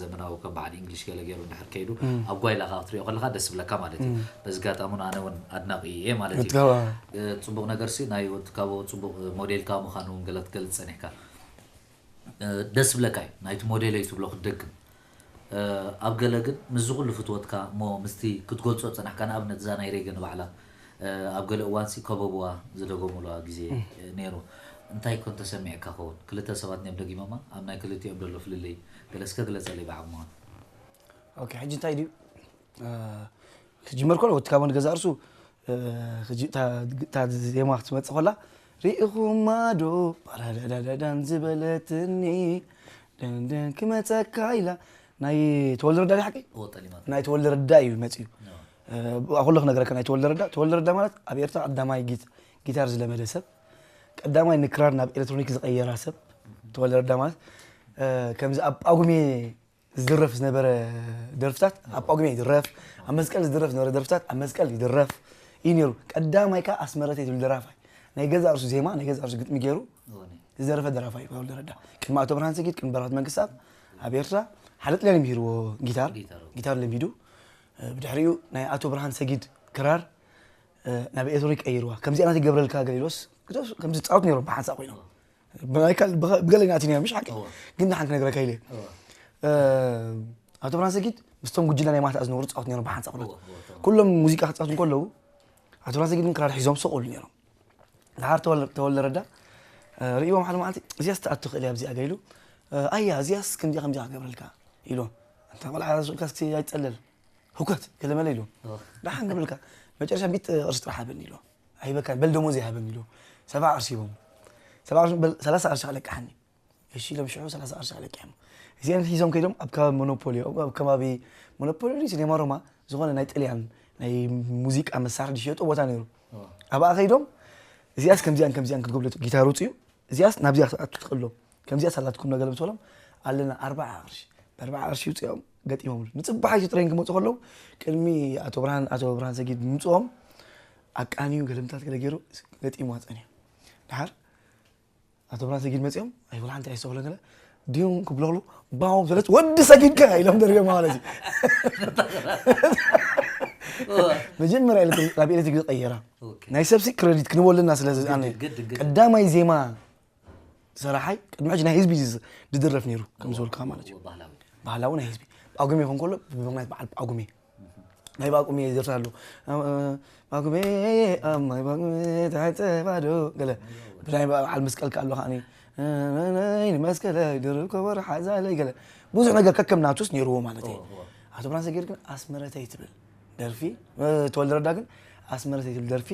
ዘመናዊ ከም በዓል እንግሊሽ ገለ ገይሩ እንድሕር ከይዱ ኣብ ጓይላ ከዓ ክትሪኦ ከለካ ደስ ብለካ ማለት እዩ። በዚ ኣጋጣሚ እውን ኣነ እውን ኣድናቂ እየ ማለት እዩ። ጽቡቅ ነገር ሲ ናይ ወዲ ካቦ ጽቡቅ ሞዴል ከዓ ምዃኑ እውን ገለ ክትገልጽ ጸኒሕካ። ደስ ብለካ እዩ ናይቲ ሞዴለይ ትብሎ ክትደግም። ኣብ ገለ ግን ምስዚ ኩሉ ፍትወትካ እሞ ምስቲ ክትገልጾ ዝጸናሕካ፣ ንኣብነት እዛ ናይ ሬገ ንባዕላ ኣብ ገለ እዋንሲ ከበብዋ ዝደገሙላ ግዜ ነይሩ። እንታይ ኮን ተሰሚዕካ ኸውን? ክልተ ሰባት እዮም ደጊሞማ፣ ኣብ ናይ ክልቲኦም ዘሎ ፍልልይ ገለ እስከ ግለጸለይ ብዓቕምኻ። ኦኬ፣ ሕጂ እንታይ ድዩ ክጅመር ከሎ ወትካቦ ንገዛ እርሱ ሕጂ እታ ዜማ ክትመጽእ ከላ ርኢኹማ ዶ ባራዳዳዳን ዝበለትኒ ደንደን ክመጸካ ኢላ ናይ ተወልደ ረዳ ድዩ ሓቂ? ናይ ተወልደ ረዳ እዩ መጽዩ። ኩሉ ክነግረካ ናይ ተወልደ ረዳ፣ ተወልደ ረዳ ማለት ኣብ ኤርትራ ቀዳማይ ጊት- ጊታር ዝለመደ ሰብ፣ ቀዳማይ ንክራር ናብ ኤሌክትሮኒክ ዝቐየራ ሰብ ተወልደ ረዳ ማለት ከምዚ ኣብ ጳጉሜ ዝድረፍ ዝነበረ ደርፍታት ኣብ ጳጉሜ ይድረፍ፣ ኣብ መስቀል ዝድረፍ ዝነበረ ደርፍታት ኣብ መስቀል ይድረፍ እዩ ነይሩ። ቀዳማይ ከዓ ኣስመረተይ ትብል ደራፋይ ናይ ገዛ እርሱ ዜማ ናይ ገዛ እርሱ ግጥሚ ገይሩ ዝደረፈ ደራፋይ እዩ ተወልደ ረዳ። ቅድሚ ኣቶ ብርሃን ሰጊድ ቅድሚ በረኸት መንግስተኣብ ኣብ ኤርትራ ሓደ ጥልያን ምሂርዎ ጊታር ጊታር ለሚዱ። ብድሕሪኡ ናይ ኣቶ ብርሃን ሰጊድ ክራር ናብ ኤሌክትሮኒክ ቀይርዋ። ከምዚኣ ናተይ ገብረልካ ገለ ኢሎስ ከምዚ ዝፃወት ነይሮም ብሓንሳእ ኮይኖም ብናይ ካል- ብኸ- ብገለ ናቲ ነይሮም ምሽ ሓቂ ግን ንሓን ክነግረካ ኢለ ኣቶ ብርሃን ሰጊድ ምስቶም ጉጅለ ናይ ማታ ዝነበሩ ዝፃወት ነይሮም ብሓንሳእ ኮይኖም ኩሎም ሙዚቃ ክፃወቱ እንከለዉ ኣቶ ብርሃን ሰጊድ ግን ክራር ሒዞም ሱቕ ይብሉ ነይሮም። ድሓር ተወል- ተወልደ ረዳ ርእይዎም ሓደ መዓልቲ እዚያስ ትኣቱ ክእል እያ ኣብዚኣ ገይሉ ኣያ እዚያስ ከምዚኣ ከምዚኣ ክገብረልካ ኢሉ እንታ ቆልዓ ሱልካ እስኪ ኣይፀለል ህኮት ገለመለ ኢሉ ደሓን ክብልካ መጨረሻ ሚእቲ ቅርሺ ጥራሕ ሃበኒ ኢሉ ኣይበካን በል ደሞዝ ይሃበኒ ኢሉ ሰብዓ ቅርሺ ሂቦም ሰብዓ ቅርሺ በል ሰላሳ ቅርሺ ኣለቅሓኒ እሺ ኢሎም ሽዑ ሰላሳ ቅርሺ ኣለቂሖም እዚኣን ሒዞም ከይዶም ኣብ ከባቢ ሞኖፖሊ ኣብ ከባቢ ሞኖፖሊ ድዩ ሲኔማ ሮማ ዝኾነ ናይ ጥልያን ናይ ሙዚቃ መሳርሒ ዝሸጡ ቦታ ነይሩ ኣብኣ ከይዶም እዚኣስ ከምዚኣን ከምዚኣን ክትገብሎ ጊታር ውፅኡ እዚኣስ ናብዚኣ ክትኣቱ ትኽእሎ ከምዚኣ ሳላትኩም ነገር ምስ በሎም ኣለና ኣርባዓ ቅርሺ ብኣርባዓ ቅርሺ ውፅኦም ገጢሞምሉ ንፅባሕ እዩ ጥሬን ክመፁ ከለዉ ቅድሚ ኣቶ ብርሃን ኣቶ ብርሃን ሰጊድ ምምፅኦም ኣቃንዩ ገለምታት ገለ ገይሩ ገጢምዋ ፀኒሑ ድሓር ኣቶ ብርሃን ሰጊድ መፂኦም ኣይወላ ሓንቲ ኣይስተውለ ገለ ድዮም ክብለሉ ባው ገለት ወዲ ሰጊድካ ኢሎም ደሪኦም ማለት እዩ መጀመርያ ኤሌክትሪክ ናብ ኤሌክትሪክ ዝቀየራ ናይ ሰብሲ ክረዲት ክንበልና ስለ ቀዳማይ ዜማ ሰራሓይ ቅድሚ ሕጂ ናይ ህዝቢ ዝድረፍ ነይሩ ከም ዝበልካ ማለት እዩ ባህላዊ ናይ ህዝቢ ጳጉሜ ይኹን ከሎ ብምክንያት በዓል ጳጉሜ ናይ ባቁሜ ይደርፍ ኣሎ ባቁሜ ኣብ ማይ ባቁሜ ተሓፀ ባዶ ገለ ብናይ በዓል መስቀል ከኣሎ ከዓኒ ናይ መስቀለ ድርብ ከበሮ ሓዛለይ ገለ ብዙሕ ነገር ከከም ናቱስ ነይርዎ ማለት እዩ ኣቶ ብርሃን ሰጊድ ግን ኣስመረተይ ትብል ደርፊ ተወልደ ረዳ ግን ኣስመረተይ ትብል ደርፊ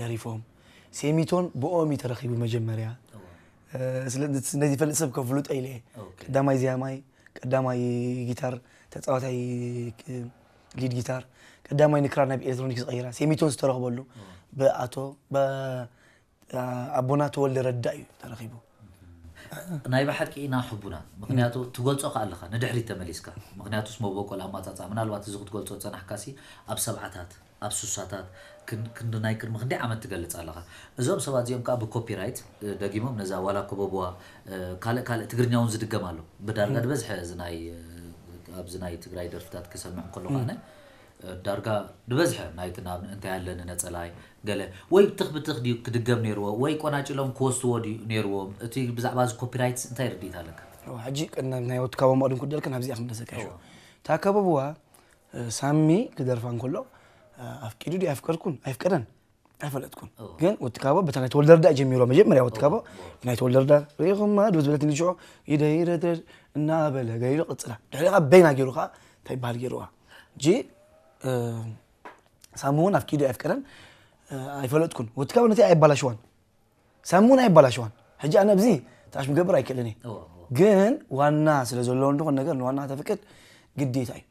ደሪፎም ሴሚቶን ብኦም እዩ ተረኺቡ መጀመርያ ስለዚ ይፈልጥ ሰብ ከፍሉጦ ኢለ ቀዳማይ ዚያማይ ቀዳማይ ጊታር ተፃዋታይ ሊድ ጊታር ቀዳማይ ንክራር ናብ ኤሌክትሮኒክ ዝቀይራ ሴሚቶን ዝተረኽበሉ ብኣቶ ኣቦና ተወልደ ረዳ እዩ ተረኺቡ ናይ ብሓቂ ኢና ሕቡና ምክንያቱ ትገልፆ ከ ኣለካ ንድሕሪት ተመሊስካ ምክንያቱስ መበቆል ኣማፃፃ ምናልባት እዚ ክትገልፆ ዝፀናሕካ ሲ ኣብ ሰብዓታት ኣብ ሱሳታት ክንዲ ናይ ቅድሚ ክንደይ ዓመት ትገልፅ ኣለኻ እዞም ሰባት እዚኦም ከዓ ብኮፒራይት ደጊሞም ነዛ ዋላ ኮበብዋ ካልእ ካልእ ትግርኛ እውን ዝድገም ኣሎ ብዳርጋ ዝበዝሐ ኣብዚ ናይ ትግራይ ደርፍታት ክሰምዕ ከለኹ ኣነ ዳርጋ ዝበዝሐ ናይቲ ናብ እንታይ ኣለኒ ነፀላይ ገለ ወይ ብትኽ ብትኽ ድዩ ክድገም ነይርዎ ወይ ቆናጭሎም ክወስድዎ ድዩ ነይርዎም እቲ ብዛዕባ እዚ ኮፒራይትስ እንታይ ርድኢት ኣለካ ሕጂ ናይ ወትካቦ መቕድም ክደልካ ናብዚኣ ክንደሰካ ዩ እታ ከበብዋ ሳሚ ክደርፋ እንከሎ ኣፍቂዱ ድዩ ኣፍቀድኩን ኣይፍቀደን ኣይፈለጥኩን ግን ወትካቦ በታ ናይ ተወልደ ረዳ ጀሚሮ መጀመርያ ወትካቦ ናይ ተወልደ ረዳ ርኢኹማ ዶ ዝበለትኒ ሽዑ ኢደይ ረድረድ እናበለ ገይሩ ቅፅላ ድሕሪኻ በይና ገይሩ ከዓ እንታይ ይበሃል ገይሩዋ ጂ ሳሚ እውን ኣፍቂዱ ኣይፍቀደን ኣይፈለጥኩን ወትካቦ ነቲ ኣይባላሽዋን ሳሚ እውን ኣይባላሽዋን ሕጂ ኣነ ኣብዚ ታሽ ምገብር ኣይክእልን እየ ግን ዋና ስለ ዘለዎ እንደኾን ነገር ንዋና ተፍቅድ ግዴታ እዩ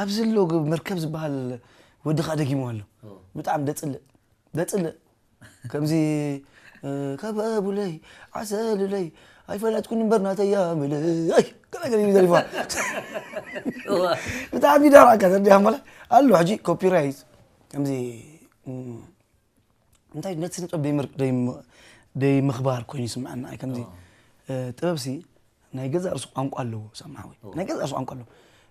ኣብዚ ኣሎ መርከብ ዝበሃል ወድኻ ደጊሙ ኣሎ ብጣዕሚ ደፅልእ ደፅልእ ከምዚ ከበቡለይ ዓሰሉለይ ኣይፈለጥኩን እምበር ናተያ ምልይ ገለገለ ይደሪፋ ብጣዕሚ ይዳርዓካ ተርዲያ ማለት ኣሎ ሕጂ ኮፒራይት ከምዚ እንታይ ነቲ ስነ ጥበብ ደይምኽባር ኮይኑ ይስምዐና ከምዚ ጥበብሲ ናይ ገዛ ርእሱ ቋንቋ ኣለዎ። ሰማሓዊ ናይ ገዛ ርእሱ ቋንቋ ኣለዎ።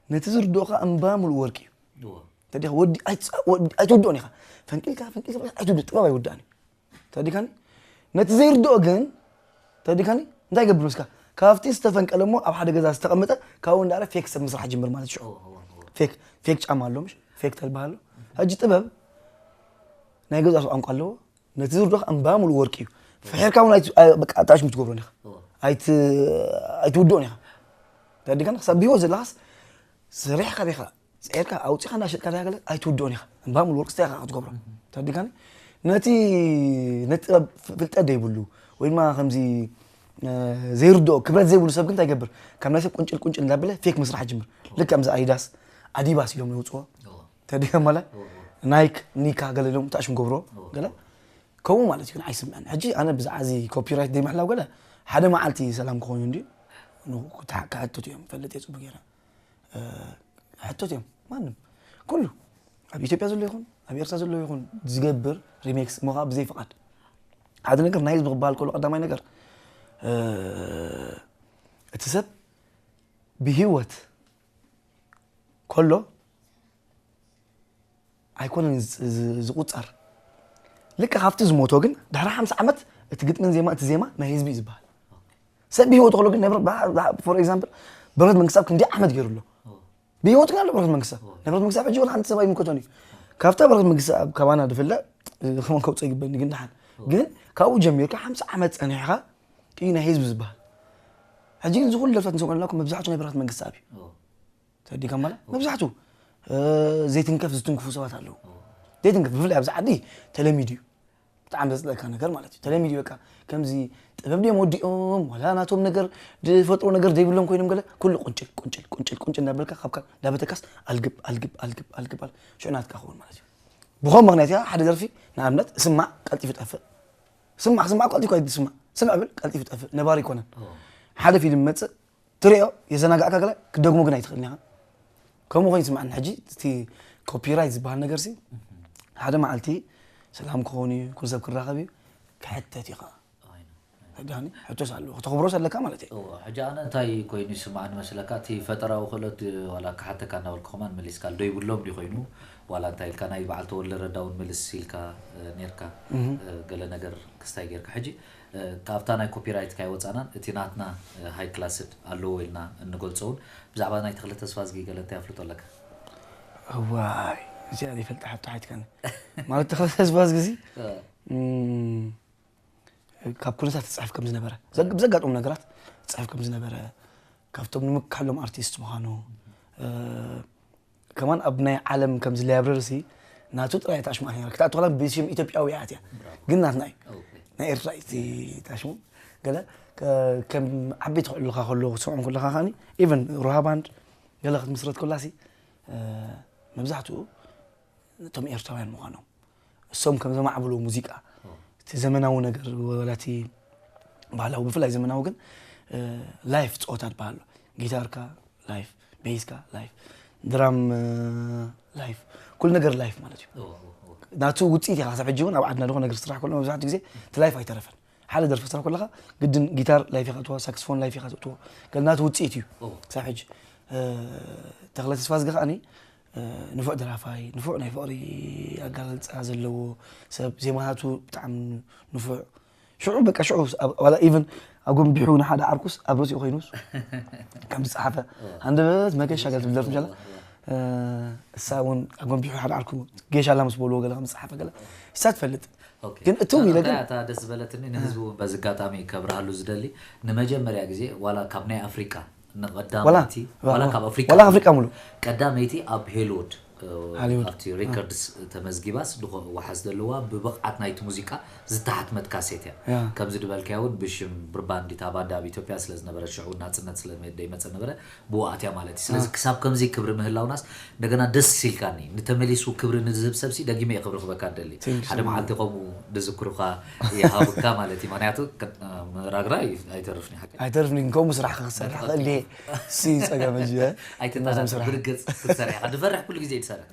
ነቲ ዝርድኦ ከዓ እምባ ሙሉእ ወርቂ እዩ። ተዲኻ ወዲ ኣይትወድኦን ኢኻ። ፈንቂልካ ፈንቂልካ ኣይትውድእ፣ ጥበብ ኣይውዳእን እዩ። ተዲካኒ ነቲ ዘይርድኦ ግን፣ ተዲካኒ እንታይ ገብር መስካ? ካብቲ ዝተፈንቀለ እሞ ኣብ ሓደ ገዛ ዝተቐመጠ ካብኡ እንዳለ ፌክ ሰብ ምስራሕ ጅምር ማለት ሽዑ። ፌክ ፌክ ጫማ ኣሎ፣ ምሽ ፌክ ተልባሃሎ። ሕጂ ጥበብ ናይ ገዛ ቋንቋ ኣለዎ። ነቲ ዝርድኦ እምባ ሙሉ ወርቂ እዩ። ፍሒርካ እውን ኣይት- ኣይ- በቃ ኣጣሽሙ ትገብሮን ኢኻ። ኣይትውድኦን ኢኻ። ተዲካኒ ክሳብ ብህይወት ዘለኻስ ስሪሕካ ዲኻ፣ ጸይርካ ኣውጺኻ እናሸጥካ ዲኻ ገለ ኣይትውድኦን ኢኻ። እምባ ሙሉ ወርቂ ስታይ ኢኻ ክትገብሮ። ተዲካኒ ነቲ ነቲ ጥበብ ፍልጠት ዘይብሉ ወይ ድማ ከምዚ ዘይርድኦ ክብረት ዘይብሉ ሰብ ግን እንታይ ይገብር? ካብ ናይ ሰብ ቁንጭል ቁንጭል እንዳበለ ፌክ ምስራሕ ጅምር። ልክ ከምዚ ኣዲዳስ ኣዲባስ ኢሎም የውፅዎ። ተዲካ ማለ ናይክ ኒካ ገለ ኢሎም ታሽም ገብሮ ገለ ከምኡ ማለት እዩ። ኣይስምዐን። ሕጂ ኣነ ብዛዕዚ ኮፒራይት ዘይምሕላው ገለ ሓደ መዓልቲ ሰላም ክኾኑ እንዲ ክሕተቱ እዮም። ፈልጥ እየ ፅቡቅ ገይረ ሕተቱ እዮም። ማንም ኩሉ ኣብ ኢትዮጵያ ዘሎ ይኹን ኣብ ኤርትራ ዘሎ ይኹን ዝገብር ሪሜክስ እሞ ከዓ ብዘይ ፍቓድ ሓደ ነገር ናይ ህዝቢ ክበሃል ከሎ ቀዳማይ ነገር እቲ ሰብ ብህይወት ከሎ ኣይኮነን ዝቁፀር። ልክ ካብቲ ዝሞቶ ግን ድሕሪ ሓምሳ ዓመት እቲ ግጥምን ዜማ እቲ ዜማ ናይ ህዝቢ እዩ ዝበሃል። ሰብ ብህይወት ከሎ ግን ፎር ኤግዛምፕል ብረት መንግስታብ ክንዲ ዓመት ገይሩ ኣሎ። ብህይወት ግን ኣሎ ብረት መንግስታብ። ናይ ብረት መንግስታብ ሕጂ ወላ ሓንቲ ሰብ ኣይምልከቶን እዩ። ካብታ ብረት መንግስታብ ካባና ድፍለ ከመን ከውፀ ይግበኒ ግን ደሓን ግን ካብኡ ጀሚርካ ሓምሳ ዓመት ፀኒሕካ እዩ ናይ ህዝቢ ዝበሃል። ሕጂ ግን ዝኩሉ ደርፈት ንሰምዖ ኣለኩም መብዛሕቱ ናይ ብረት መንግስታብ እዩ። ተዲካ ማለ መብዛሕቱ ዘይትንከፍ ዝትንክፉ ሰባት ኣለዉ። ዘይትንከፍ ብፍላይ ኣብዚ ዓዲ ተለሚዱ እዩ። ብጣዕሚ ዘፅለካ ነገር ማለት እዩ። ተለሚዱ በቃ ከምዚ ጥበብ ድዮም ወዲኦም ዋላ ናቶም ነገር ዝፈጥሮ ነገር ዘይብሎም ኮይኖም ገለ ኩሉ ቁንጭል ቁንጭል ቁንጭል ቁንጭል እንዳበልካ ካብካ እንዳበተካስ ኣልግብ ኣልግብ ኣልግብ ኣልግብ ኣል ሽዑ ናትካ ክኸውን ማለት እዩ። ብኸም ምክንያት እያ ሓደ ደርፊ ንኣብነት ስማዕ ቀልጢፉ ጠፍእ ስማዕ ስማዕ ቀልጢፉ ኣይትስማዕ ስምዕ ብል ቀልጢፉ ጠፍእ ነባሪ ይኮነን። ሓደ ፊልም መፅእ ትሪኦ የዘናጋዕካ ገለ ክደግሞ ግን ኣይትኽእልን ኢኻ። ከምኡ ኮይኑ ይስምዓኒ። ሕጂ እቲ ኮፒራይት ዝበሃል ነገር ሲ ሓደ መዓልቲ ሰላም ክኾን እዩ፣ ኩሉ ሰብ ክራኸብ እዩ፣ ክሕተት እዩ ከዓ። ሕቶስ ኣለዎ፣ ከተኽብሮስ ኣለካ ማለት እዩ። ሕጂ ኣነ እንታይ ኮይኑ ይስምዓኒ መስለካ፣ እቲ ፈጠራዊ ክእለት ዋላ ክሓተካ እናበልኩ ከማን መሊስካ ዶ ይብሎም ድዩ ኮይኑ ዋላ እንታይ ኢልካ ናይ በዓል ተወልደ ረዳ እውን መልስ ኢልካ ነርካ ገለ ነገር ክስታይ ጌርካ ሕጂ ካብታ ናይ ኮፒራይት ካይወፃናን እቲ ናትና ሃይ ክላስድ ኣለዎ ኢልና እንገልፆ እውን ብዛዕባ ናይ ተክለ ተስፋ ዝጊ ገለ እንታይ ኣፍልጦ ኣለካ? እዋይ እዚኣ ዘይፈልጣ ሓቶ ሓትካኒ ማለት ተክለ ተስፋ ዝጊ ካብ ኩነታት ትፅሕፍ ከም ዝነበረ ብዘጋጥሙ ነገራት ትፅሕፍ ከም ዝነበረ ካብቶም ንምክሓሎም ኣርቲስት ምዃኑ ከማን ኣብ ናይ ዓለም ከምዚ ላይብረሪ ሲ ናቱ ጥራይ እታ ሽማዕ ነራ ክትኣቱ ከላ ብሽም ኢትዮጵያዊ እያ ኣትያ ግን ናትና እዩ ናይ ኤርትራ እዩ እቲ ታሽሙ ገለ ከም ዓበይቲ ክዕሉኻ ከለዉ ክትሰምዖም ከለኻ ከዓኒ ኢቨን ሩሃ ባንድ ገለ ክትምስረት ከላ ሲ መብዛሕትኡ እቶም ኤርትራውያን ምዃኖም እሶም ከም ዘማዕብሉ ሙዚቃ እቲ ዘመናዊ ነገር ወላ እቲ ባህላዊ ብፍላይ ዘመናዊ ግን ላይፍ ፀወታ ዝበሃል ኣሎ ጊታርካ ላይፍ ቤዝካ ላይፍ ድራም ላይፍ ኩሉ ነገር ላይፍ ማለት እዩ ናቱ ውፅኢት ኢኻ ክሳብ ሕጂ እውን ኣብ ዓድና ደኾ ነገር ስራሕ ከሎ መብዛሕትኡ ግዜ እቲ ላይፍ ኣይተረፈን ሓደ ደርፊ ክትሰርሕ ከለኻ ግድን ጊታር ላይፍ ኢኻ ትእትዎ ሳክስፎን ላይፍ ኢኻ ትእትዎ ገለ ናቱ ውፅኢት እዩ ክሳብ ሕጂ ተኽለ ተስፋ ዝገ ከዓኒ ንፉዕ ደራፋይ ንፉዕ ናይ ፍቕሪ ኣጋላልፃ ዘለዎ ሰብ ዜማታቱ ብጣዕሚ ንፉዕ ሽዑ በቃ ሽዑ ዋላ ኢቨን ኣጎንቢሑ ንሓደ ዓርኩስ ኣብ ርእሲኡ ኮይኑስ ከም ዝፀሓፈ ሃንደበት መገሻ ገለ ትብል ደርፊ ጀላ እሳ እውን ኣጎንቢሑ ሓደ ዓርኩ ጌሻ ኣላ ምስ በልዎ ገለ ከም ዝፀሓፈ ገለ እሳ ትፈልጥ ግን እትው ኢለ ግን እታ ደስ ዝበለትኒ ንህዝቢ እውን በዚ ኣጋጣሚ ከብርሃሉ ዝደሊ ንመጀመርያ ግዜ ዋላ ካብ ናይ ኣፍሪቃ ንቀዳመይቲ ዋላ ካብ ኣፍሪቃ ዋላ ኣፍሪቃ ሙሉ ቀዳመይቲ ኣብ ሄልዎድ ኣብቲ ሬከርድስ ተመዝጊባስ ድኾ ዋሓስ ዘለዋ ብብቕዓት ናይቲ ሙዚቃ ዝተሓትመት ካሴት እያ ከምዚ ድበልካያ እውን ብሽም ብርባንድ እታ ባንዳ ኣብ ኢትዮጵያ ስለ ዝነበረት ሽዑ ናፅነት ስለ ደይመፀ ነበረ ብኡ ኣትያ ማለት እዩ ስለዚ ክሳብ ከምዚ ክብሪ ምህላውናስ እንደገና ደስ ኢልካኒ ንተመሊሱ ክብሪ ንዝህብ ሰብሲ ደጊመ እየ ክብሪ ክበካ ደሊ ሓደ መዓልቲ ከምኡ ድዝክሩካ ይሃብካ ማለት እዩ ምክንያቱ ምራግራ ኣይተርፍኒ ሓቂ ኣይተርፍኒ ከምኡ ስራሕ ክሰርሕ ክእል ሲ ፀገም እዚ ኣይትናናት ብርግፅ ክትሰርሕ ኢኻ ድፈርሕ ኩሉ ግዜ ድሰርሕ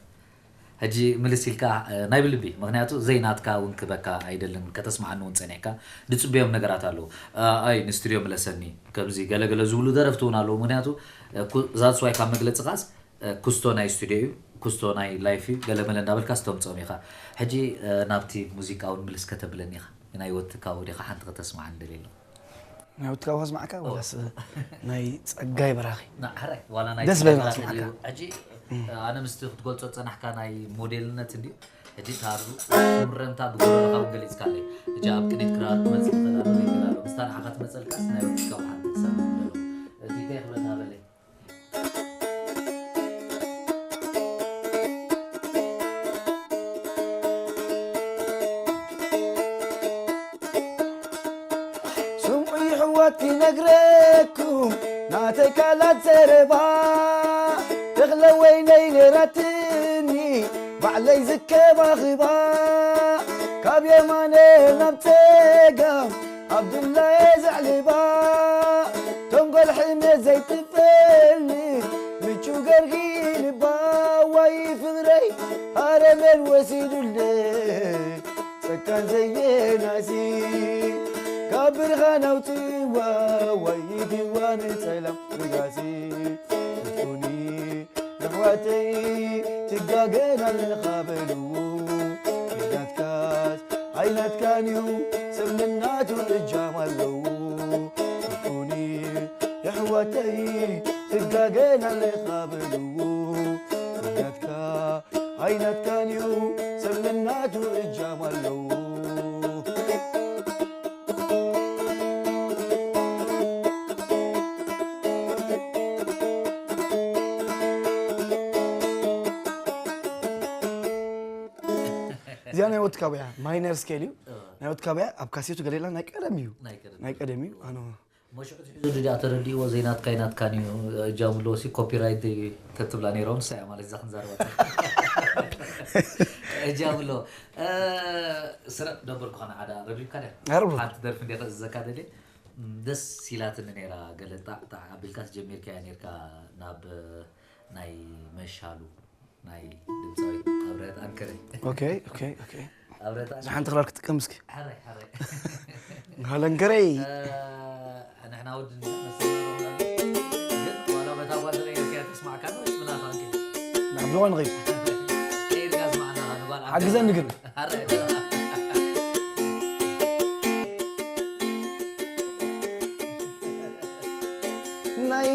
ሕጂ ምልስ ኢልካ፣ እ፣ ናይ ብልቢ፣ ምኽንያቱ ዘይናትካ እውን ክበካ ኣይደልን፣ ከተስምዓኒ እውን ጸኒሕካ፣ ዝጽበዮም ነገራት ኣለዉ። እ፣ ኣይ፣ ንስቱድዮ ምለሰኒ፣ ከምዚ ገለገለ ዝብሉ ደረፍቲ እውን ኣለዉ። ምኽንያቱ፣ እ፣ ኩ-፣ that's why ካብ መግለጽኻስ፣ እ፣ ኩስቶ ናይ ስቱድዮ እዩ፣ ኩስቶ ናይ ላይፍ እዩ፣ ገለመለ እንዳበልካስ ተምጽኦም ኢኻ። ሕጂ፣ እ፣ ናብቲ ሙዚቃ እውን ምልስ ከተብለኒ ኢኻ። ናይ ወትካ ወዲኻ ሓንቲ ከተስምዓኒ ደልየ ኣለኹ። ናይ ወትካ ከስምዓካ ወላስ ናይ ጸጋይ በራኺ? ና-፣ ሕራይ፣ ዋላ ናይ ደስ በለና ጸጋይ ኣስምዓካ። ድዩ? ሕጂ፣ ኣነ ምስቲ ክትገልጾ ዝጸናሕካ ናይ ሞዴልነት እንድዩ። ሕጂ ታሩ ምረምታ ብጎረርኻ እውን ገሊጽካለይ። ሕጂ ኣብ ቅኒት ክራር ክመጽእ ይኽእል ኣሎ፣ ይኽእል ኣሎ። ምስታ ንዓኻ ትመጸልካስ ናይ ወትካ ሓንቲ ክሰምዕ ኣለዎ። እቲ እንታይ ክብለና በለይ? ስምዑ ይሕዋት ይነግረኩም ናተይ ቃላት ዘረባ፣ ተኽለ ወይነይ ነይራትኒ ባዕለይ ዝከባኽባ፣ ካብ የማነ ናብ ጸጋም ኣብ ድላየ ዘዕልባ፣ ተንኮል ሕሜት ዘይትፈልጥ ምቹ ገርጊ ልባ፣ ዋይ ፍቕረይ ኣረመን ወሲዱለይ ጸካን ዘየናሲ፣ ካብ ብርሃን ኣውጽዋ ዋይ ድዋ ንጸላም ርጋሲ። ትፉኒ ኣሕዋተይ ትጋገን ኣለኻ በልዎ፣ ናትካስ ኣይናትካን እዩ ሰብ ነናቱ እጃም ኣለዎ። ትፉኒ ኣሕዋተይ ትጋገን ኣለኻ በልዎ፣ ናትካ ኣይናትካን እዩ ሰብ ነናቱ እጃም ኣለዎ። እዚኣ ናይ ወትካውያ ማይነር ስኬል እዩ። ናይ ወትካውያ ኣብ ካሴቱ ገሌላ ናይ ቀደም እዩ። ናይ ቀደም። ናይ ቀደም እዩ። ኣነ መሽዑ ትሕዙ ድኣ ተረዲእዎ ዘይናትካ ኣይናትካን እዩ። እጃምሎ ሲ ኮፒራይት ተትብላ ነይሮም ንሳ እያ ማለት እዛ ክንዛረባ። እጃምሎ፣ እ፣ ስረቕ ደበርኩ ኸነ ዓዳ ረቢብካ ድያ? ኣረብርኩ። ሓንቲ ደርፊ እንደ ዝዘካ ደልየ፣ ም፣ ደስ ኢላትኒ ነይራ። ገለ ጣዕ ጣዕ ኣቢልካ ትጀሚርካያ ነይርካ ናብ ናይ መሻሉ ናይ ድምፃዊ ኣብረት ኣንከረ። ኦኬ፣ ኦኬ፣ ኦኬ። ኣብረት ኣንከረ። እዛ ሓንቲ ክራር ክትጥቀም እስኪ። ሓራይ፣ ሓራይ። ሃለንከረይ። እ፣ ንሕና ወዲ ንሕና መሰልና ግን ዋላ በታ ጓል ተቐይርካያ ተስማዕካ ነው ወይስ ብናታ ኣንከረ? ናብ ዝኾነ ንኸይድ። ቀይርካ ስማዕና፣ ንጓል ኣንከረ። ሓግዘኒ ግን። ሓራይ። ናይ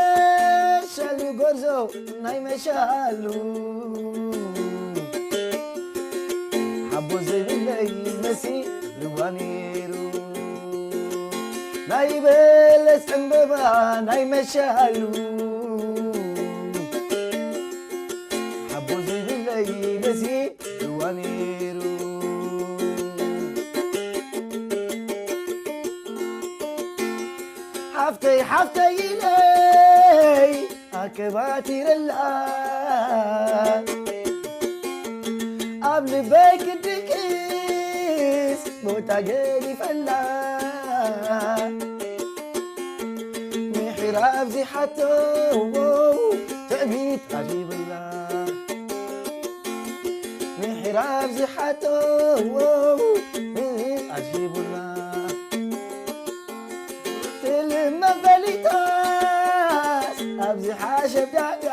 መሻሉ ጎርዞ፣ ናይ መሻሉ ሓቦ ዘይብለይ መሲልዋ ነይሩ። ናይ በለስ ዕምበባ ናይ መሻሉ ሓቦ ዘይብለይ መሲልዋ ነይሩ። ሓፍተይ ሓፍተይ ኢለይ ኣከባቲረላ ኣብ ልበይ ክድቅስ ቦታ ገዲፈላ። ምሕራብ ዝሓቶ ትዕቢት ዓጂብላ። ምሕራብ ዝሓቶ ዓጂቡላ። ትልመ ፈሊጣስ ኣብዚ ሓሸብ ዳዳ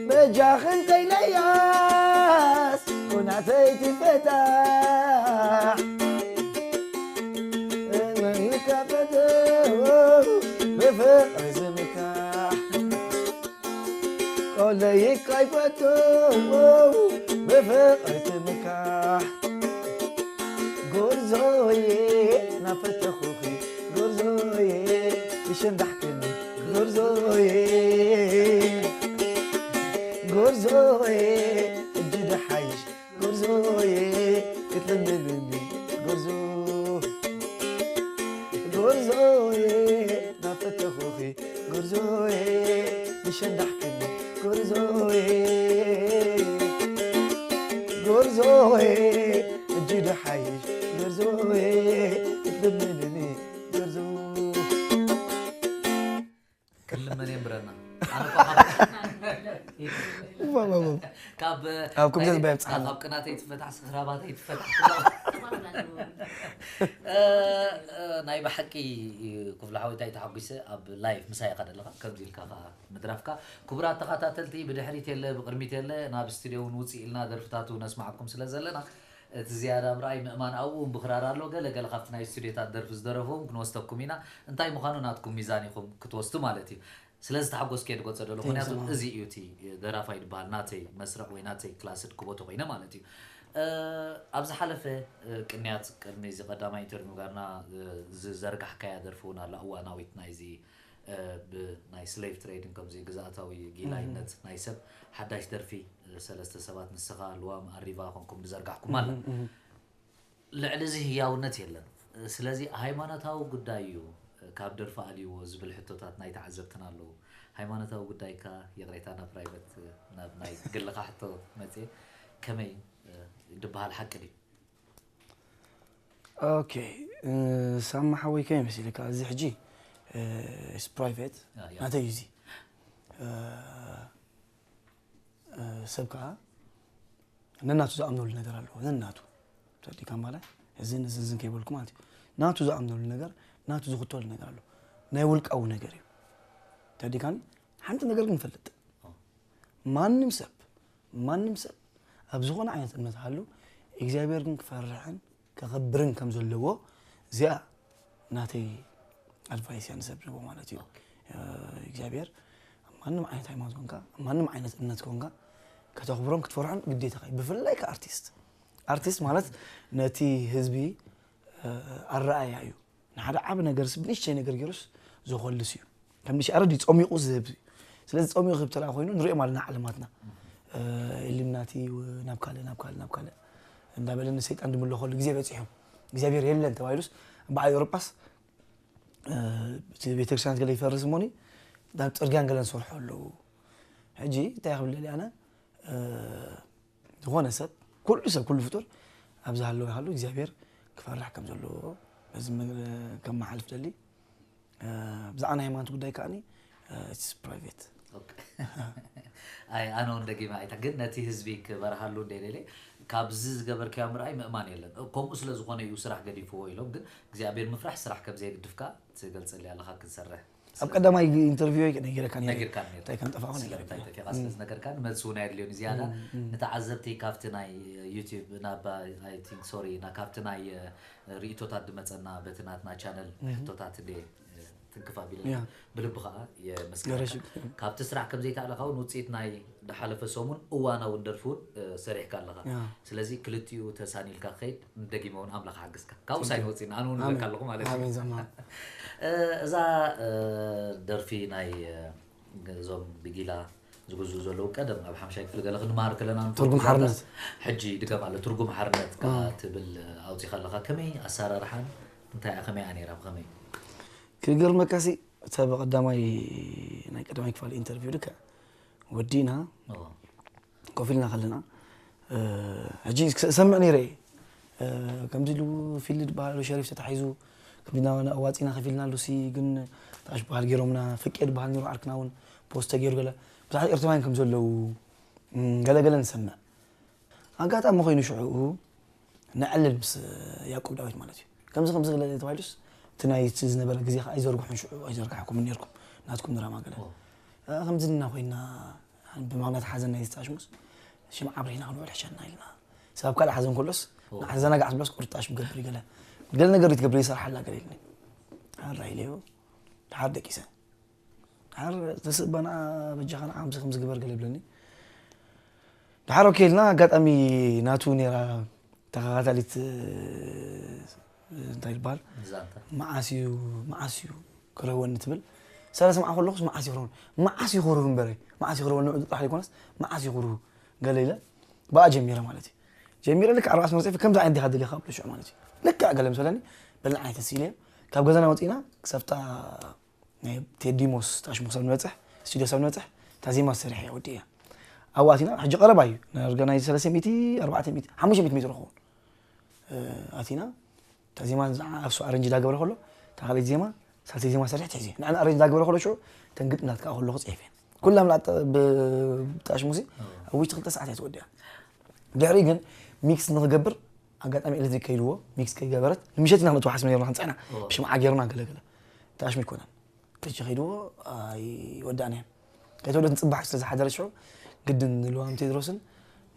በጃኽን ተይለያስ ኩናተይ ትፈታሕ። እመን ይካፈተው ብፍቕሪ ዝምካሕ። ቆለይ ካይፈተው ብፍቕሪ ትምካሕ። ጎርዞዬ ናፈተኹኺ ጎርዞዬ፣ ይሸንዳሕክኒ ጎርዞዬ። ጎርዞዬ እጅ ደሓይሽ ጎርዞዬ፣ ክትልምንኒ ጎርዞ። ጎርዞዬ ናፈተኹኺ ጎርዞዬ፣ ይሸንዳሕክኒ ጎርዞዬ። ጎርዞዬ እጅ ደሓይሽ ጎርዞዬ፣ ክትልምንኒ ጎርዞ። ክልመን እየ እምብረና። ኣነ እኳ ኣብ ኮምፒተር ዝበሃል ይብጽሓና። ካብ ቅናተይ ትፈታሕ ስኽራባተይ ትፈታሕ ናይ ብሓቂ ክፍሉ ሓወይታይ ተሓጒሰ ኣብ ላይፍ ምሳይ ኢኻ ዘለኻ ከምዚ ኢልካ ከዓ ምድራፍካ። ክቡራት ተኸታተልቲ፣ ብድሕሪት የለ ብቕድሚት የለ ናብ ስቱድዮ እውን ውፅእ ኢልና ደርፍታቱ ነስማዓኩም ስለ ዘለና እቲ ዝያዳ ምርኣይ ምእማን ኣብኡ እውን ብኽራር ኣሎ። ገለ ገለ ካብቲ ናይ ስቱድዮታት ደርፊ ዝደረፉ እውን ክንወስደኩም ኢና። እንታይ ምዃኑ ናትኩም ሚዛን ኢኹም ክትወስዱ ማለት እዩ። ስለዚ ተሓጎስኩ እየ ዝገልጸ ዘሎ። ምክንያቱ እዚ እዩ እቲ ደራፋይ ዝበሃል ናተይ መስርዕ ወይ ናተይ ክላስ ድክቦ ተኮይነ ማለት እዩ። ኣብ ዝሓለፈ ቅንያት ቅድሚ እዚ ቀዳማይ ኢንተርቪው ጋርና ዝዘርጋሕካያ ደርፊ እውን ኣላ እዋናዊት ናይዚ ብናይ ስሌቭ ትሬድን ከምዚ ግዝኣታዊ ጊላይነት ናይ ሰብ ሓዳሽ ደርፊ ሰለስተ ሰባት ንስኻ ልዋም ኣሪቫ ኮንኩም ዝዘርጋሕኩም ኣላ። ልዕሊ እዚ ህያውነት የለን። ስለዚ ሃይማኖታዊ ጉዳይ እዩ ካብ ደርፊ ኣልይዎ ዝብል ሕቶታት ናይ ተዓዘብትና ኣለዉ። ሃይማኖታዊ ጉዳይካ ይቕሬታ ናብ ፕራይቨት ናብ ናይ ግልኻ ሕቶ መፅየ ከመይ ድበሃል ሓቂ ድዩ? ኦኬ ሳማ ሓወይ ከመይ መሲልካ እዚ ሕጂ ፕራይቬት ናተይ እዩ እዚ ሰብ ከዓ ነናቱ ዝኣምነሉ ነገር ኣለዎ። ነናቱ ተዲካ ማለት እዝን እዝን ዝን ከይበልኩ ማለት እዩ። ናቱ ዝኣምነሉ ነገር ናቱ ዝኽተሉ ነገር ኣሎ። ናይ ውልቃዊ ነገር እዩ። ተዲካኒ ሓንቲ ነገር ግን ፈልጥ ማንም ሰብ ማንም ሰብ ኣብ ዝኾነ ዓይነት እምነት ሃሉ እግዚኣብሔር ግን ክፈርሕን ከኽብርን ከም ዘለዎ እዚኣ ናተይ ኣድቫይስ እያ ንሰብ ዝህቦ ማለት እዩ። እግዚኣብሔር ኣብ ማንም ዓይነት ሃይማኖት ኮንካ ኣብ ማንም ዓይነት እምነት ኮንካ ከተኽብሮን ክትፈርሖን ግዴታኻ እዩ። ብፍላይ ከ ኣርቲስት ኣርቲስት ማለት ነቲ ህዝቢ ኣረኣያ እዩ። ንሓደ ዓቢ ነገርስ ብንእሽተይ ነገር ገይሩስ ዘኾልስ እዩ። ከም ንሽ ኣረዲ ጸሚቑ ዝህብ እዩ። ስለዚ ጸሚቑ ክህብ ተላ ኮይኑ ንሪኦም ኣለና ዓለማትና ኢሉምናቲ ናብ ካልእ ናብ ካልእ ናብ ካልእ እንዳበለ ንሰይጣን ድምለኸሉ ግዜ በፂሑ እግዚኣብሔር የለን ተባሂሉስ በዓል ኤውሮጳስ እቲ ቤተክርስትያን ገለ ይፈርስ እሞኒ ናብ ፅርግያን ገለን ዝሰርሑ ኣለዉ። ሕጂ እንታይ ክብል ደሊ ኣነ ዝኾነ ሰብ ኩሉ ሰብ ኩሉ ፍጡር ኣብዚ ሃለወ ይሃሉ እግዚኣብሔር ክፈርሕ ከም ዘለዎ በዚ ከመሓልፍ ደሊ። ብዛዕባ ናይ ሃይማኖት ጉዳይ ከዓኒ ፕራይቬት ኣይ ኣነ እውን ደጊመ ኣይታ ግን ነቲ ህዝቢ ክበርሃሉ እንደ ደልየ ካብዚ ዝገበርካዮ ምርኣይ ምእማን የለን። ከምኡ ስለ ዝኾነ እዩ ስራሕ ገዲፍዎ ኢሎም ግን እግዚኣብሔር ምፍራሕ ስራሕ ከም ዘየግድፍካ ትገልፀሊ ኣለኻ ክንሰርሕ ኣብ ቀዳማይ ኢንተርቪው ነጊረካ ነይረ ነጊርካ ነይረ። እንታይ ከም ጠፋኹ ነጊረካ ስለምንታይ ጠፊእካ ስለዝነገርካኒ መልሲ እውን ኣየድልዮን እዚ ኣነ ንተዓዘብቲ ካብቲ ናይ ዩቲብ ናብ I think sorry ና ካብቲ ናይ ርእቶታት ድመፀና በቲ ናትና ቻነል ሕቶታት እንደ ትንክፍ ኣቢለ ያ። ብልቢ ከዓ የመስግነካ ገረሽግ ካብቲ ስራሕ ከም ዘይተኣለካ እውን ውፅኢት ናይ ድሓለፈ ሰሙን እዋናዊ እውን ደርፊ እውን ሰሪሕካ ኣለካ ያ። ስለዚ ክልቲኡ ተሳኒልካ ክኸይድ ንደጊመ እውን ኣምላኽ ሓግዝካ ካብኡ ሳይንወፅእና ኣነ እውን ንብለካ ኣለኹ ማለት እዩ ኣሜን ዘማ እዛ ደርፊ ናይ እዞም ብጊላ ዝግዝኡ ዘለዉ ቀደም ኣብ ሓምሻይ ክፍሊ ገለ ክንመሃር ከለና ትርጉም ሓርነት ሕጂ ድገም ኣሎ ትርጉም ሓርነት ከኣ ትብል ኣውፂኻ ኣለካ ከመይ ኣሰራርሓን እንታይ እያ ከመይ እያ ነይራ ብከመይ ክገርመካሲ እታ ብቀዳማይ ናይ ቀዳማይ ክፋል ኢንተርቪው ልክዕ ወዲና ኮፍ ኢልና ከለና ሕጂ ሰምዕ ነይረ እየ ከምዚ ኢሉ ፊልድ በሃል ሸሪፍ ተታሒዙ ከምዚ ናባና ኣዋፂና ከፊልና ኣሉሲ ግን ታሽ በሃል ገይሮምና ፍቄድ በሃል ነይሩ ዓርክና እውን ፖስት ተገይሩ ገለ ብዙሓት ኤርትራውያን ከም ዘለዉ ገለገለ ንሰምዕ ኣጋጣሚ ኮይኑ ሽዑኡ ነዕልል ምስ ያዕቆብ ዳዊት ማለት እዩ ከምዚ ከምዚ ገለ ተባሂሉስ እቲ ናይ እቲ ዝነበረ ግዜ ከዓ ኣይዘርግሑን ሽዑ ኣይዘርጋሕኩምን ነርኩም ናትኩም ድራማ ገለ ከምዚ እና ኮይና ብምክንያት ሓዘን ናይ ዝተኣሽሙስ ሽም ዓብሪና ክንውዕል ሕሸና ኢልና ሰብ ካልእ ሓዘን ከሎስ ንዓዘናጋዕ ዝብሎስ ቁርጣሽ ምገብር ገለ ገለ ነገር ትገብር ይሰርሓላ ገለ ኢልኒ ኣራ ኢለዮ ድሓር ደቂሰ ድሓር ተስእባና በጃኻ ንዓ ከምዚ ከምዚ ግበር ገለ ይብለኒ ድሓር ኦኬ ኢልና ኣጋጣሚ ናቱ ነራ ተኸታታሊት እንታይ ይበሃል መዓስ እዩ መዓስ እዩ ክረህወኒ ትብል ሰለ ስምዓ ከለኹስ መዓስ ይኽረውን መዓስ ይኽርሁ እምበረ መዓስ ይኽረወኒ ንዑ ጥራሕ ዘይኮነስ መዓስ ይኽርሁ ገለ ኢለ ብኣ ጀሚረ ማለት እዩ ጀሚረ ልክዕ ኣርባዕተ መፅፊ ከምዚ ዓይነት ዲኻ ደሊኻ ብሎ ሽዑ ማለት እዩ ልክዕ ገለ ምሰለኒ በልና ዓይነት ተስኢለ ካብ ገዛና ወፂና ክሰብታ ናይ ቴዲሞስ ታሽሙ ክሳብ ንበፅሕ ስቱዲዮ ክሳብ ንበፅሕ እታ ዜማ ዝሰርሕ እያ ወዲ እያ ኣብኡ ኣቲና ሕጂ ቀረባ እዩ ዳርጋ ናይ ሰለስተ ሚእቲ ኣርባዕተ ሚእቲ ሓሙሽተ ሚእቲ ሜትሮ ክኸውን ኣቲና እታ ዜማ እሱ ኣረንጅ ዳገበረ ከሎ እታ ካልኣይቲ ዜማ ሳልሰይቲ ዜማ ሰርሕ ትሕዚ ንዕና ኣረንጅ ዳገበረ ከሎ ሽዑ ተንግጥናት ከዓ ከለኹ ፅሒፍ እየን ኩላ ምልኣት ብጣሽ ሙዚ ኣብ ውሽጢ ክልተ ሰዓት እያ ትወዲኣ። ድሕሪ ግን ሚክስ ንክገብር ኣጋጣሚ ኤሌክትሪክ ከይልዎ ሚክስ ከይገበረት ንምሸት ኢና ክንእትዎ ሓስብ ነርና ክንፅዕና ብሽምዓ ገይርና ገለገለ ተኣሽሙ ይኮነን። ሕጂ ከይድዎ ኣይወዳእናያን። ከይተወደት ንፅባሕ ስለ ዝሓደረ ሽዑ ግድን ንልዋም ቴድሮስን